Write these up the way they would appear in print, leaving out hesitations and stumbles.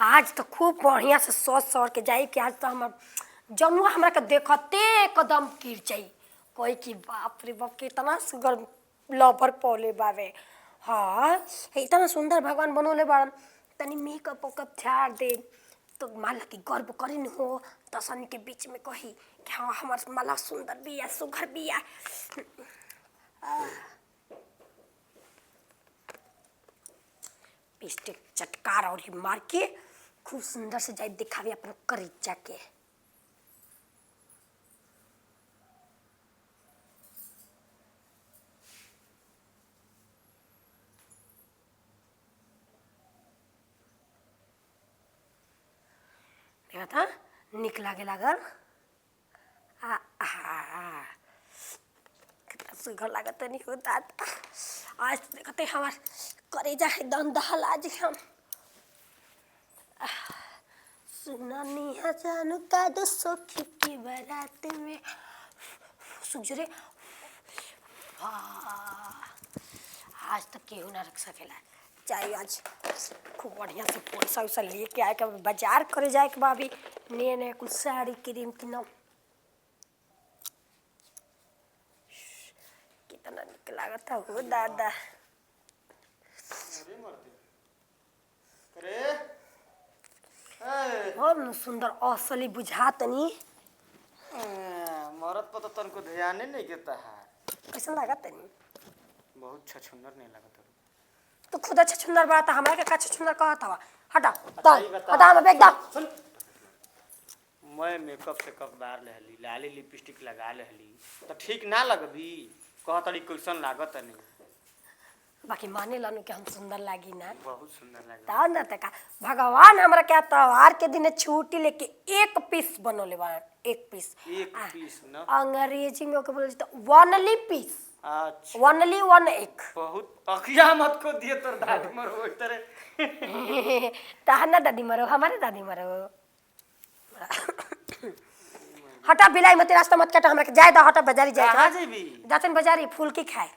आज तो खूब बढ़िया से सज सवर के जाई कि आज तो हमर जनुआ हमरा के देखते कदम गिर जाई। कोई कि बाप रे बाप, कितना सुगर लवर पौले बावे। हाँ, इतना सुंदर भगवान बनौले बाड़न। तनी मेकअप उकअप झाड़ दे तो माला की गर्व करी न हो तसन के बीच में कही कि हाँ हमार माला सुंदर बिया, सुघर बिया। लिपस्टिक चटकार और ही मार के खूब सुंदर से जाए दिखावे अपना करीचा के। देखा था निक लागे लागल। आ आ कितना सुघर लागत नहीं हो दादा। आज देखते हमार करेजा है दम दहल। आज हम सुनानी है जानू का दो सखी की बारात में सुजरे। आज तक केहू ना रख सकेला। चाहे आज खूब बढ़िया से पैसा वैसा लेके आए के बाजार करे जाए के बाबी नए नए कुछ साड़ी क्रीम किनो। कितना निक लागत हो दादा। अरे मरते अरे ए हम सुंदर असली बुझातनी। मरद पर तो तनको ध्यान नहीं देता है। कैसन लागत तनी? बहुत छछुंदर नहीं लागत। तो खुद अच्छा सुंदर बा त हमरा के का छछुंदर कहत हवा। हटा चल हटा हम फेंक दा। सुन, मैं मेकअप से कप बार लेहली, लाली लिपस्टिक लगा लेहली तो ठीक ना लगबी। कहतड़ी कैसन लागत नहीं। बाकी माने लानु कि हम सुंदर लागी ना। बहुत सुंदर लागत। ता ना त का भगवान हमरा के त्योहार के दिन छुट्टी लेके एक पीस बनोले बा। एक पीस, एक पीस ना अंग्रेजी में ओके बोले तो वनली पीस। अच्छा, वनली वन एक। बहुत अखिया मत को दिए तोर दादी मरो तरे। ताहा ना दादी मरो, हमारे दादी मरो। हटा बिलाई मत, रास्ता मत काटा, हमरा के जाए दा। हटा बाजारी जाए। कहां जेबी? जातन बाजारी फुलकी खाए।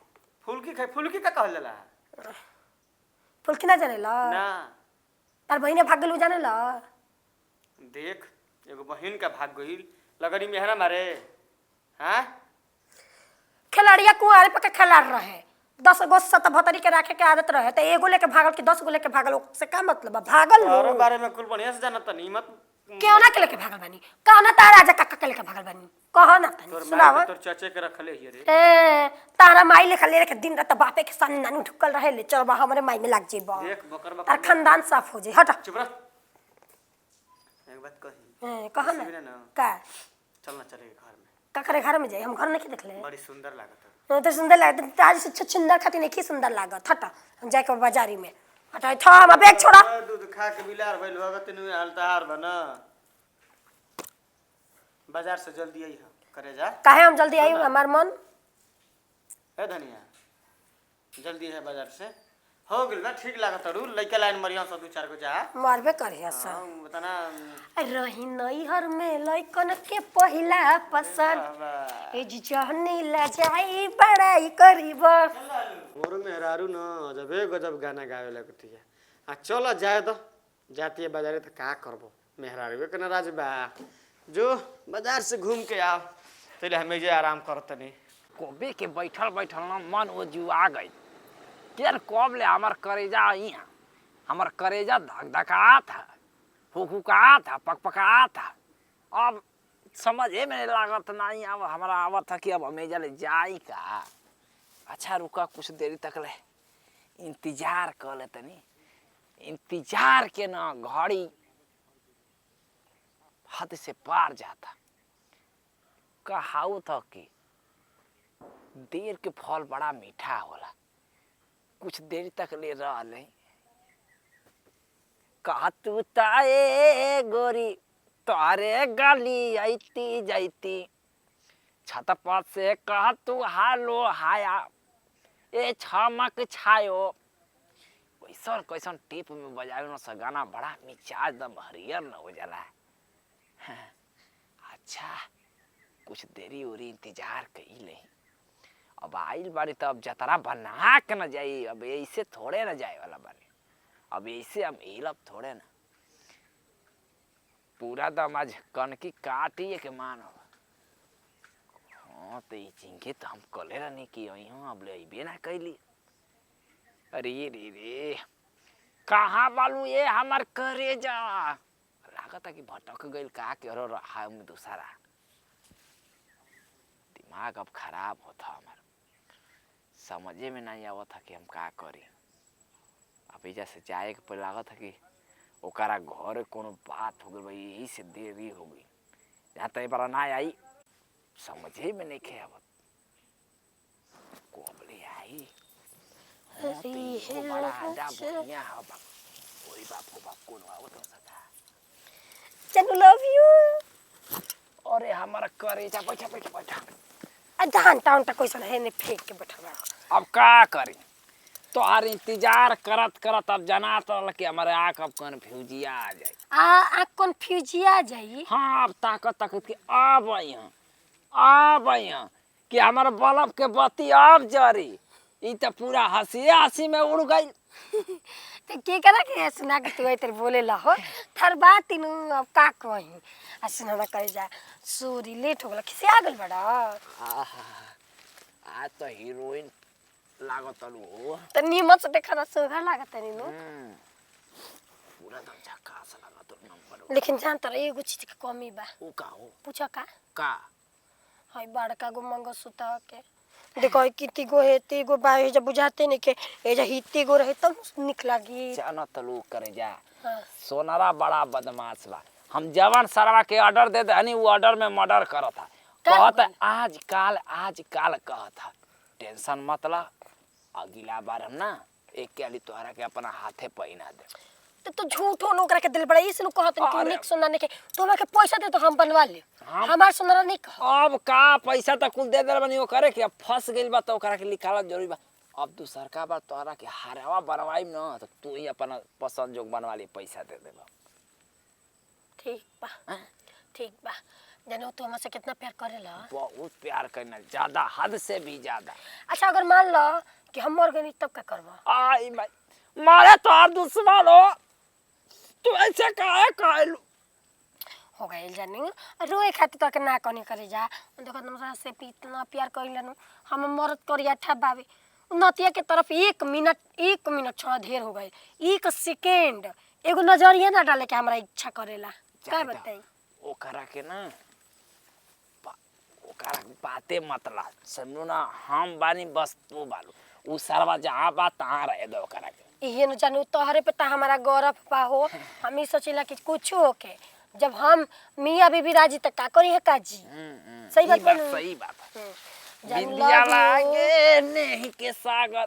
फुलकी खाए? फुलकी का कहल जाला? फुलकी ना जाने ला? ना। तार बहिने भाग गेलू जाने ला? देख एगो बहिन का भाग गइल लगनी मेहरा मारे। हां खिलाड़िया कुआरे पे के खिलाड़ रहे। 10 गो सत भतरी के रखे के आदत रहे त एगो लेके भागल कि 10 गो लेके भागल से का मतलब बा? भागल और नु बारे में कुल बढ़िया से जानत नहीं मत। क्यों ना के लेके भागल बानी? कहना तार राजा काका के लेके भागल बानी? कह ना तनी तोर माई सुनावा। के तोर चाचे के रखले हिय रे। ए तारा माई लेखा ले रखे दिन रात बापे के सामने नानू ढुकल रहे ले चल बा हमरे माई में लाग जेबा। देख बकर तार बकर खानदान साफ हो जाई। हट। चुप रह। एक बात कही ए, कह ना। सुन ना। का चल ना चले घर में। का करे घर में जाई? हम घर नहीं देखले। बड़ी सुंदर लागत है। तो सुंदर लागत ताज से छछुंदर खाती नहीं सुंदर लागत। हट हम जाए के बाजारी में। हट था हम बैग छोड़ा। दूध खा के बिलार भइल भगत नु हाल तहार बना। बाजार से जल्दी आई हो करे जा। काहे हम जल्दी आई? हमार मन ए धनिया जल्दी है बाजार से। हो गेल ना ठीक लागत रू लइका लाइन मरिया सब दू चार गो जा मारबे करिया सब। हां बतना रही नैहर में लइकन के पहिला पसंद ए जहनी ला जाई बड़ाई करीब। मोरो मेहरारू न अजबे गजब गाना गावे लगतिया। आ चल जाए तो जाती है बाजारे तो का करबो मेहरारू के नाराज बा। जो बाजार से घूम के आओ तले हमें जे आराम करतनी। कोबे के बैठल बैठल न मन ओ जुआ गई यार। कब ले हमार करेजा आई है, हमार करेजा धक धकात है, हुकहुकात है, पकपकात है। अब समझे में लागत नहीं। अब हमारा आवत है कि अब हमें जले जाई का। अच्छा रुका कुछ देरी तक ले इंतजार कर ले तनी। इंतजार के ना घड़ी हद से पार जाता। कहावत है कि देर के फल बड़ा मीठा होला। कुछ देर तक ले रह ले। कहा तू ताए गोरी तारे गाली आईती जाईती छत पर से कहा तू हालो हाया ए छमक छायो। कैसन कैसन टेप में बजावे न सा गाना बड़ा मिजाज दम हरियर न हो जाला। हाँ, अच्छा कुछ देरी उरी इंतजार कई ले। अब आइल बारी तो अब जतरा बना के न जाई। अब ऐसे थोड़े न जाए वाला बानी। अब ऐसे हम हिलब थोड़े ना। पूरा दम आज कनकी काटिए के मानो। हाँ तो ई चिंके तो हम कले रहनी कि अइहों अब ले अइबे ना कैली। अरे रे रे कहाँ बालू ये हमार करेजा, लागत कि भटक गइल का के रहा हम दूसरा। दिमाग अब खराब होता हमार, समझे में नहीं आवत है कि हम का करी। अब एजा से जाए के पर लागत है कि ओकरा घर कोनो बात हो गई भाई, यही से देरी हो गई। यहाँ तो बार ना आई, समझे में नहीं खे आवत कोबले आई। हाँ, तो इहो बड़ा आडा बढ़िया है बाप। ओए बाप हो बाप, कोनो आवत हो सका। चलो लव you. अरे हमारा करेजा बैठा बैठा बैठा। आ धान टाउन तक कैसन है ने फेंक के बैठल बा। अब का करी, तोहार इंतजार करत करत अब जना तो कि हमारे आँख अब कन्फ्यूजिया आ जाए। आ आ कन्फ्यूजिया जाई। हाँ अब ताकत ताकत के अब आई अब आई कि हमारे बल्ब के बत्ती अब जरी, ई तो पूरा हंसी हंसी में उड़ गई। तो के करा के सुना के तू तेरे बोले ला हो थर बात तीनू अब का कही। आ सुना ना करे जा, सॉरी लेट हो गला, खिसिया गेल बड़ा। आहा, आज तो हीरोइन लागत हो। त नीमन से देखा ना सोघा लागत नी नु। पूरा दम झकास लागत नंबर। लेकिन जान तर एगो चीज के कमी बा। ऊ का हो? पूछा का? का? हई बड़का गो मंगलसूत्र के देखो किती गो है, ती गो बा, एजा बुझाते नहीं के एजा हिती गो रहे तब निक लागी। जाना तो लोग करे जा। हाँ। सोनारा बड़ा बदमाश बा, हम जवान सरवा के ऑर्डर दे दे वो ऑर्डर में मर्डर करत था। कहत आज काल आज काल कहत था, टेंशन मत ला, अगला बार हम ना एक के अली तोहरा के अपना हाथे पहिना दे। तो झूठो नो ओकरा के दिल बड़ा इस नु कहत कि निक सोना नहीं के, तो हमरा के पैसा दे तो हम बनवा ले, हमार सोना नहीं कह। अब का पैसा त कुल दे देल बनी ओ करे के, अब फंस गइल बा त ओकरा के लिखाला जरूरी बा। अब दूसर का बार तोहरा के हारवा बनवाई न तो तू ही अपना पसंद जोग बनवा ले, पैसा दे देबा। ठीक बा, ठीक बा। जानो तू हमसे कितना प्यार करेला? बहुत प्यार करना, ज्यादा हद से भी ज्यादा। अच्छा अगर मान लो कि हम मर गनी तब का करबा? आई माई मारे तोहार दुश्मन हो, तू ऐसे काहे कहलू? हो गइल जानी रोए खातिर तो के ना कनी करे जा। देखो तुम से इतना प्यार कइलनु, हम मरद करिया ठबावे नतिया के तरफ एक मिनट छोड़ा ढेर हो गइल, एक सेकेंड एगो नजरिया ना डाले के हमरा इच्छा करेला। का बताई ओकरा के ना ओकरा बातें मत ला, समझू ना हम बानी बस तू बालू, उ सरवा जहाँ बा तहाँ रहे दो ओकरा के। इहे न जानू तोहरे पे त हमारा गौरव बा हो। हम ई सोचिला कि कुछ होके जब हम मियाँ बीबी राजी त का करी है काजी। सही बात बात, सही बात। बिंदिया लागे नहीं के सागर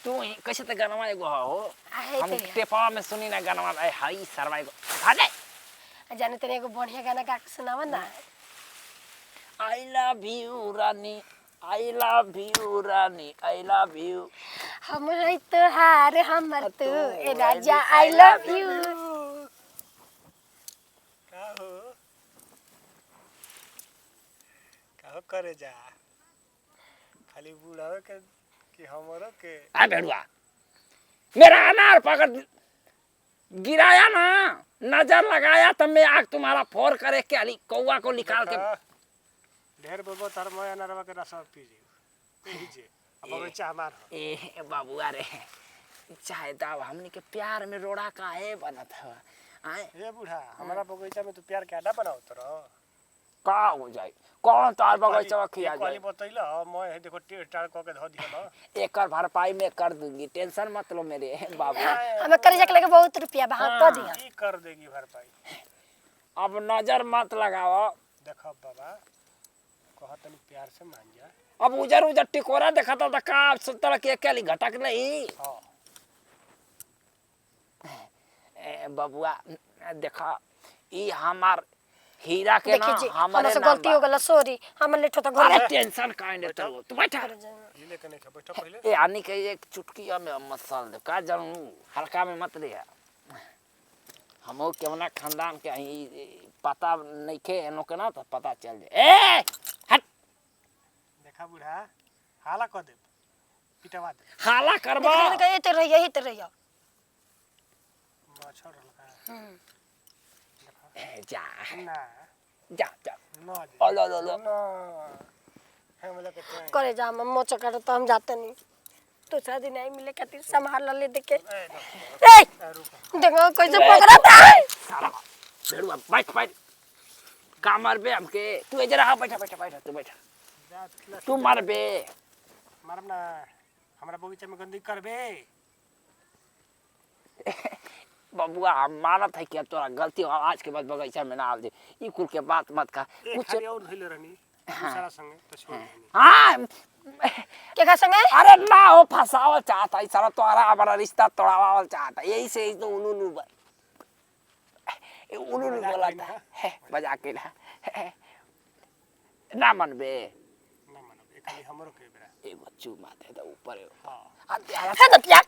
तू ही कैसे त गाना एगो हो, हम टेपवा में सुनी ना गाना। ए हाई सरवा एगो अरे जाने तने एगो बढ़िया गाना गा के सुनावा ना। I love you Rani, I love you Rani, I love you. हम रही तोहार हमर तू ए राजा, I love you. का हो का हो करे जा, खाली बुढ़ावे के कि हमरो के? आ भेड़ुआ मेरा अनार पकड़ गिराया ना, नजर लगाया तब मैं आग तुम्हारा फोर करे के अली कौआ को निकाल के। ढेर बोलबो तार मैं अनारवा के रस पी जी एही जे अब बगीचा हमार हो। ए बाबू अरे चाहे दाव हमनी के प्यार में रोड़ा काहे बनत ह? आए ए बूढ़ा हमारा बगीचा में तू प्यार के अड्डा बनाओ तो रहो। का हो जाई कौन तार बगीचा खिया कहली जाई? बतैला मैं देखो टेढ़ क के धो दिहल। एकर भरपाई में कर दूंगी, टेंशन मत लो मेरे बाबू। हमें कर्जा के लेके बहुत रुपया बा, हाँ कह दिया की कर देगी भरपाई। अब नजर मत लगाओ। देखो बाबा कहत प्यार से मान जा। अब उजर उजर टिकोरा देखता था का सुतल के अकेली घटक नहीं। हां ए बबुआ देखा ई हमार हीरा के ना देखी जी हमारे हमरा से नाम गलती हो बा। गल, सॉरी। हम लेट होता घर अरे में। टेंशन काहे ले तू तू बैठा। ई लेके नहीं खा बैठो पहले। ए आनी के एक चुटकी में मसाल दे का जानू हल्का में मत ले। हमो केवना खानदान के हई पता नहीं खे एनो के ना तो पता चल जाए। ए हट देखा बूढ़ा हाला क दे पिटवा दे। हाला करबा देखी जी, एते रहिए एते रहिए। मच्छर रहल का। जा ना। जा जा। ना जा। लो लो लो। ना, हम लोग के ट्रेन। करे जा, हम मोच कर तो हम जाते नहीं। दूसरा दिन आई मिले खातिर संभाल ले देखे। ए, दो। ए, ए, रुको। देखो कैसे पकड़ता है। साला भेड़ुआ, बैठ बैठ, का मारबे हमके तू? इधर आ, बैठा बैठा बैठा, तू बैठा। जा। तू मारबे? मारब ना, हमरा बगीचा में गंदगी करबे। बबुआ, हम मानत है कि अब तोरा गलती हो, आज के बाद बगीचा में ना आव दे। ई कुल के बात मत का। ए, कुछ खाली और धइले रहनी दूसरा संगे तो छोड़ देनी। हाँ। के का संगे? अरे ना हो, फंसावल चाहता है सारा तोरा, हमारा रिश्ता तोड़ावल चाहता है। यही से तो उलू उलू उलू उलू मजाक बोला करी था। ना। है, मजाक के ना ना मनबे। ना मानब, ए खाली हमरो के बेरा। एगो चुमा दे दे ऊपर एगो। हां। आ त्याला। है तो क्या?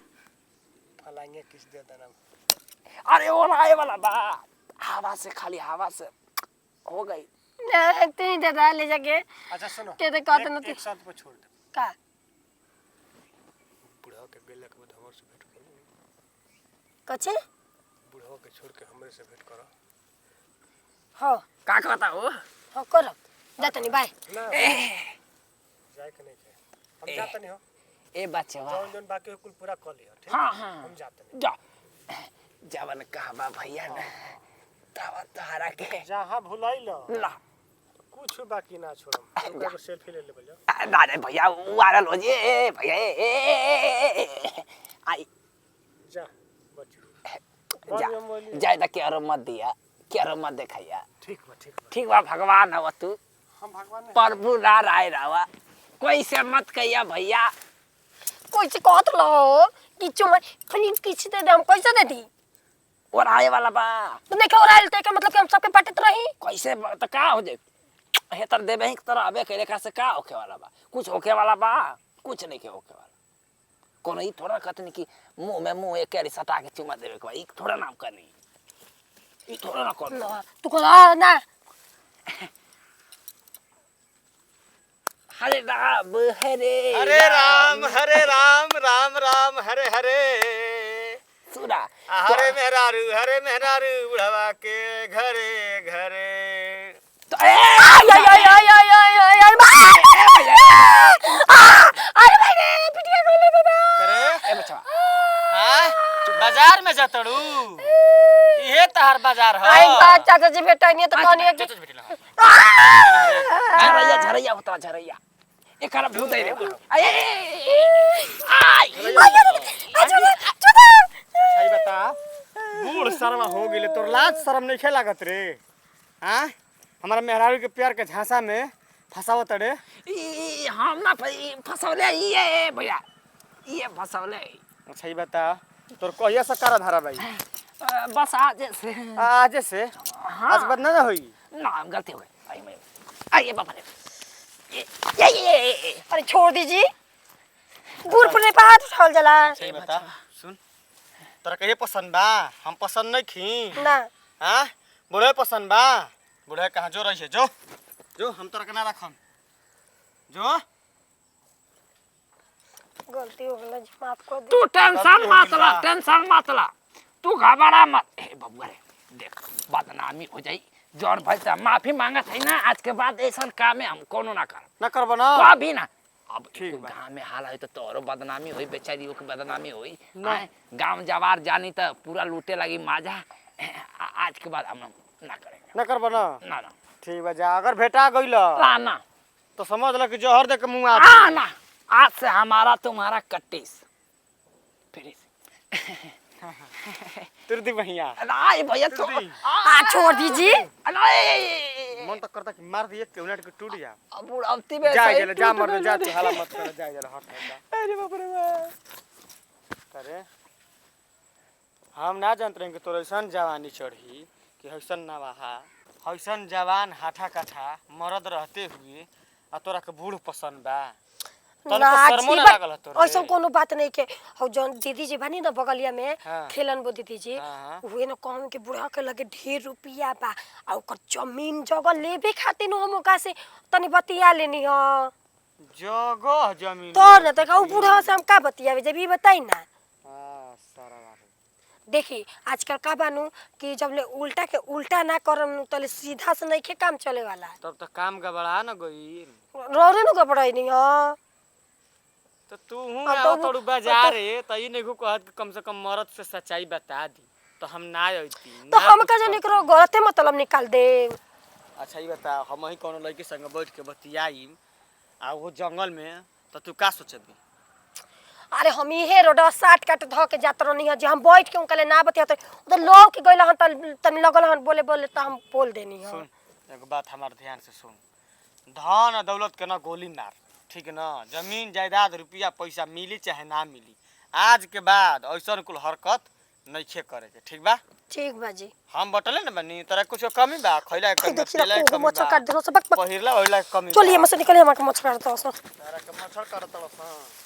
फलांगे किस दे देना। अरे वो आए वाला बा, हवा से, खाली हवा से हो गई। ना, तू ही दे दा ले जाके। अच्छा सुनो। के तो कहते एक- न एक साथ पर छोड़ दे। का? बुढ़वा के गेला के बाद हमर से भेंट करो। कछे? बुढ़वा के छोड़ के हमरे से भेंट करो। हाँ। का कहता हो? हाँ, करो, जाते नहीं, बाय। ना, जाए के नहीं के, हम जाते नहीं हो। ए बच्चवा। जौन जौन बाकी हो कुल पूरा कर लियो, ठीक? हाँ, हाँ। हम जाते नहीं। जा, जवन कहबा भैया ना तब तोहरा के। जहाँ भुलाइल ला। कुछ बाकी ना छोड़म। जा। एगो सेल्फी ले लेबल जाओ। ना रे भैया, उ आरल हो जे। ए भैया, ए, ए, ए, ए, ए, आई। जा बच। जा। जाय दा, केरो मत दिया, केरो मत देखैया। ठीक बा, ठीक बा। ठीक बा, भगवान हवा तू। हम भगवान नहीं। प्रभु नारायण हवा, कोई से मत कहिया भैया। कैसे कहत रहो कि चुमा खाली किसी दे दे, हम कैसे दे दी? और आए वाला बा। तो देखे और आयल तो एकर मतलब कि हम सबके बांटत रही। कैसे तो का हो जाए हे तर देबे ही तरह अबे करे का से का होखे वाला बा? कुछ होखे वाला बा? कुछ नहीं के होखे वाला। कोनो ई थोड़ा कहतनी कि मुंह में मुंह एक अरी सटा के चुमा देवे के बा। ई थोड़ा नाम करनी, ई थोड़ा ना कर। ना, तू कह ना। हरे राम हरे हरे राम हरे राम राम राम हरे हरे। सुना। हरे मेहरारू हरे मेहरारू बुढ़वा के घरे घरे। तो ए आई आई आई आई आई आई आई आई भाई, अरे भाई रे, पिटिया खोले दादा। करे। ए बचवा। हाँ, बाजार में जातड़ू? इहे तहार बाजार ह? आई बा चाचा जी बेटा नहीं तो कहनी है कि चाचा बेटी ला। झरैया झरैया होता, झरैया एकरा भूत है रे। आय आय। अच्छा अच्छा ई बता, बूढ़ शर्मा हो गेले, तोर लाज शर्म नहीं लागत रे? हाँ, हमारा मेहरारू के प्यार के झांसा में फंसावत रे। ई हम ना फसौले ई ए भैया, ये फसौले। अच्छा ई बता, तोर कहिया से कारा धारा भाई? बस आज से। आज से? हाँ। आज बाद ना ना होई? ना, हम गलती हो गई। आई मैं आई बाबा रे, ये ये ये, ये। अरे छोड़ दीजिए, बूढ़ पर नहीं हाथ उठावल जाला। सही बता, सुन, तोरा कहिए पसंद बा? हम पसंद नहीं खी? ना। हाँ, बुढ़े पसंद बा? बुढ़े कहाँ जो रही है, जो जो हम तोरा के ना रखम, जो। गलती हो गई जी, माफ कर तू दे। टेंशन गलती हो मत गइल ला। बा। टेंशन मत ला, तू घबरा मत। ए बबुआ रे, देख बदनामी हो जाई जौन भाई साहब माफी मांगत है ना, आज के बाद ऐसा काम है हम कोनो ना कर। ना करबो ना? कभी ना। अब ठीक बा। गांव में हाल है तो तोरो बदनामी होई, बेचारी के बदनामी होई। आएं, गांव जवार जानी तो पूरा लूटे लगी माजा। आज के बाद हम ना करेंगे। ना करबो ना? ना ना। ठीक बा, जा। अगर भेटा गइल ना ना। तो समझ ल कि जहर दे के मुंह आ। आ ना, आज से हमारा तुम्हारा कट्टीस फिर तुरदी भैया। अरे भैया तो आ छोड़ दीजिए। अरे मन तो करता कि मार दिए के उलट के टूट जा। अब बुढ़ावती में जा सही गेले, जा टूट मर जा, गइल। तू हाला मत कर, जा गेले, हट हट जा। अरे बाप रे बाप। करे हम ना जानत रही कि तोर ऐसन जवानी चढ़ी कि ऐसन नवाहा, ऐसन जवान हाथा काठा मरद रहते हुए आ तोरा के बूढ़ पसंद बा? तनिको ना शर्मो जी, ना बा- लागल ह तोरे? ऐसा कोनो बात नहीं के हौ जौन दीदी जी बानी ना बगलिया में, हाँ। खेलन बो दीदी जी, हाँ, हाँ। उहे न कहम कि बुढ़ा के लगे ढेर रुपया बा आ ओकर जमीन जगह लेबे खातिर न हम ओका से तनी बतिया लेनी ह। जगह जमीन? तो न त उ बुढ़ा से हम का बतियावे जब ई बताई ना। हां, सारा बात। देखी आजकल का बानू कि जब ले उल्टा के उल्टा ना करम नु तले सीधा से नइखे काम चले वाला। तब तो काम गबड़ा न गई। रोरे नु गबड़ैनी हां। तो तू हूँ अब तो आवत तोड़ू बाजारे त ई नहीं कहत कि कम से कम मर्द से सच्चाई बता दी तो हम ना अइती। तो ना हम कुछ का जानी करती। करो गलते मतलब निकाल दे। अच्छा ई बता, हम ही कोनो लड़की संग बैठ के बतियाई आ वो जंगल में, तो तू का सोचबी? अरे हम इहे रोडवा साट काट ध के जात रहनी है जे हम बैठ के उनका ले ना बतियाते तो लोग के गइल हन त तनी लगल हन बोले बोले त हम बोल देनी हन। सुन एगो बात हमार ध्यान से सुन, धन आ दौलत के ना गोली मार, ठीक ना? जमीन जायदाद रुपया पैसा मिली चाहे ना मिली, आज के बाद ऐसन कुल हरकत नइखे करे के, ठीक बा? ठीक बा जी। हम बटले न बनी, तोरा कुछ कमी बा? खइला के कमी बा, देखी ना पियला के को कमी मच्छर बा, काट देलो सब बक बक। पहिरला ओढ़ला के कमी चलिए बा। हमसे निकले, हमरा के मच्छर काट दो। तारा के मच्छर काटत तड़सन।